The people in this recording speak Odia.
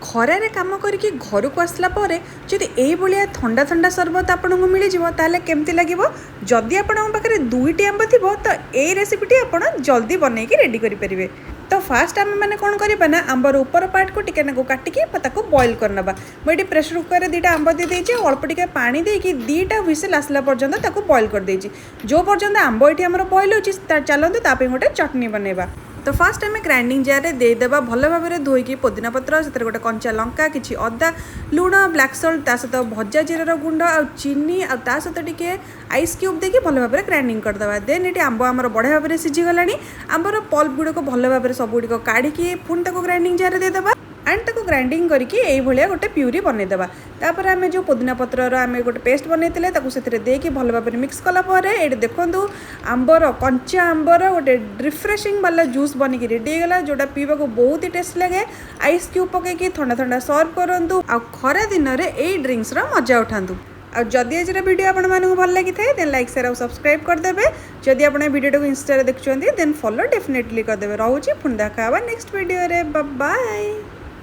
ଖରାରେ କାମ କରିକି ଘରକୁ ଆସିଲା ପରେ ଯଦି ଏଇଭଳିଆ ଥଣ୍ଡା ଥଣ୍ଡା ସରବତ ଆପଣଙ୍କୁ ମିଳିଯିବ, ତାହେଲେ କେମିତି ଲାଗିବ? ଯଦି ଆପଣଙ୍କ ପାଖରେ ଦୁଇଟି ଆମ୍ବ ଥିବ, ତ ଏଇ ରେସିପିଟି ଆପଣ ଜଲ୍ଦି ବନେଇକି ରେଡ଼ି କରିପାରିବେ। ତ ଫାଷ୍ଟ ଆମେ କ'ଣ କରିବା ନା, ଆମ୍ବର ଉପର ପାର୍ଟକୁ ଟିକେ ନାକୁ କାଟିକି ତାକୁ ବଏଲ୍ କରିନେବା। ମୁଁ ଏଠି ପ୍ରେସର କୁକରରେ 2ଟା ଆମ୍ବ ଦେଇଦେଇଛି ଆଉ ଅଳ୍ପ ଟିକେ ପାଣି ଦେଇକି 2ଟା ହ୍ୱିସିଲ୍ ଆସିଲା ପର୍ଯ୍ୟନ୍ତ ତାକୁ ବଏଲ୍ କରିଦେଇଛି। ଯେଉଁ ପର୍ଯ୍ୟନ୍ତ ଆମ୍ବ ଏଠି ଆମର ବଏଲ୍ ହେଉଛି, ଚାଲନ୍ତୁ ତା ପାଇଁ ଗୋଟେ ଚଟଣି ବନେଇବା। ତ ଫାଷ୍ଟ ଆମେ ଗ୍ରାଇଣ୍ଡିଙ୍ଗ ଜାର୍ରେ ଦେଇଦେବା ଭଲ ଭାବରେ ଧୋଇକି ପୋଦିନା ପତ୍ର, ସେଥିରେ ଗୋଟେ କଞ୍ଚା ଲଙ୍କା, କିଛି ଅଦା, ଲୁଣ, ବ୍ଲାକ୍ ସଲ୍ଟ, ତା ସହିତ ଭଜା ଜିରାର ଗୁଣ୍ଡ ଆଉ ଚିନି ଆଉ ତା ସହିତ ଟିକେ ଆଇସ୍ କ୍ୟୁବ୍ ଦେଇକି ଭଲ ଭାବରେ ଗ୍ରାଇଣ୍ଡିଙ୍ଗ କରିଦେବା। ଦେନ୍ ଏଠି ଆମ୍ବ ଆମର ବଢ଼ିଆ ଭାବରେ ସିଝିଗଲାଣି। ଆମ୍ବର ପଲ୍ପ ଗୁଡ଼ିକ ଭଲ ଭାବରେ ସବୁଗୁଡ଼ିକ କାଢ଼ିକି ପୁଣି ତାକୁ ଗ୍ରାଇଣ୍ଡିଙ୍ଗ ଜାର୍ରେ ଦେଇଦେବା ଆଣ୍ଡ ତାକୁ ଗ୍ରାଇଣ୍ଡିଙ୍ଗ କରିକି ଏଇଭଳିଆ ଗୋଟେ ପ୍ୟୁରି ବନେଇଦେବା। ତାପରେ ଆମେ ଯେଉଁ ପୋଦିନା ପତ୍ରର ଆମେ ଗୋଟେ ପେଷ୍ଟ ବନେଇଥିଲେ, ତାକୁ ସେଥିରେ ଦେଇକି ଭଲ ଭାବରେ ମିକ୍ସ କଲା ପରେ ଏଇଠି ଦେଖନ୍ତୁ, ଆମ୍ବର, କଞ୍ଚା ଆମ୍ବର ଗୋଟେ ରିଫ୍ରେସିଂ ବାଲା ଜୁସ୍ ବନିକି ରେଡ଼ି ହେଇଗଲା, ଯେଉଁଟା ପିଇବାକୁ ବହୁତ ହି ଟେଷ୍ଟ ଲାଗେ। ଆଇସ୍ କ୍ୟୁବ୍ ପକାଇକି ଥଣ୍ଡା ଥଣ୍ଡା ସର୍ଭ କରନ୍ତୁ ଆଉ ଖରା ଦିନରେ ଏଇ ଡ୍ରିଙ୍କସର ମଜା ଉଠାନ୍ତୁ। ଆଉ ଯଦି ଆଜିର ଭିଡ଼ିଓ ଆପଣମାନଙ୍କୁ ଭଲ ଲାଗିଥାଏ, ଦେନ୍ ଲାଇକ୍, ସେୟାର ଆଉ ସବସ୍କ୍ରାଇବ୍ କରିଦେବେ। ଯଦି ଆପଣ ଏ ଭିଡ଼ିଓଟାକୁ ଇନଷ୍ଟାରେ ଦେଖୁଛନ୍ତି, ଦେନ୍ ଫଲୋ ଡେଫିନେଟଲି କରିଦେବେ। ରହୁଛି, ପୁଣି ଦେଖା ହେବା ନେକ୍ସଟ ଭିଡ଼ିଓରେ। ବାଏ।